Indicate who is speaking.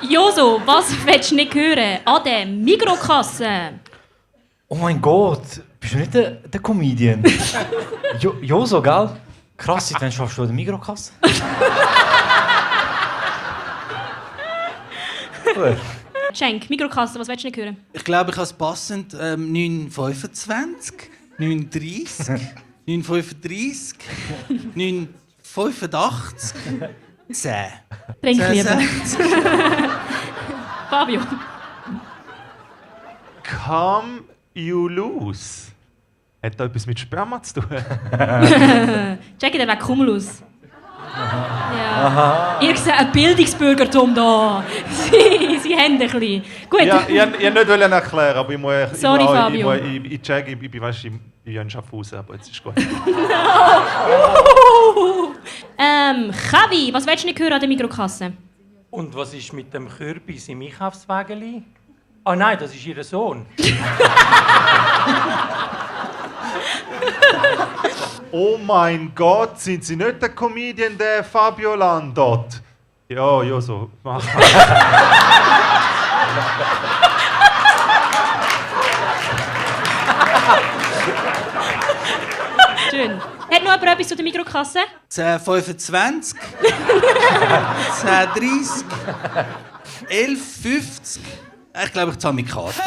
Speaker 1: Joso, was willst du nicht hören? An der Mikrokasse.
Speaker 2: Oh mein Gott, bist du nicht der Comedian? Joso, gell? Krass, dann schaffst du an der Mikrokasse.
Speaker 1: Schenk, Mikrokasse, was willst du nicht hören?
Speaker 3: Ich glaube, ich habe es passend 9,25, 9,30, 9,35, 9,85, 10.
Speaker 1: Trink
Speaker 3: 10,
Speaker 1: lieber.
Speaker 3: 60.
Speaker 1: Fabio.
Speaker 4: Come you lose. Hat da etwas mit Sperma zu tun?
Speaker 1: Check den Weg Cumulus. Ja. Ihr seht ein Bildungsbürgertum da. Sie haben ein bisschen. Gut.
Speaker 4: Ja, ich wollte nicht erklären, aber ich muss...
Speaker 1: Sorry, Fabio.
Speaker 4: Ich check, ich bin in Schaffhausen, aber jetzt ist gut.
Speaker 1: Chavi, was willst du nicht hören an der Mikrokasse?
Speaker 5: Und was ist mit dem Kürbis im Einkaufswägeli? Ah nein, das ist ihr Sohn.
Speaker 4: Oh mein Gott, sind Sie nicht der Comedian, der Fabio Landot? Ja, Joso, mach mal.
Speaker 1: Schön. Hat noch jemand etwas zu der Mikrokasse?
Speaker 3: 10,25, 10,30, 11,50. Ich glaube, ich zahle mit Karte.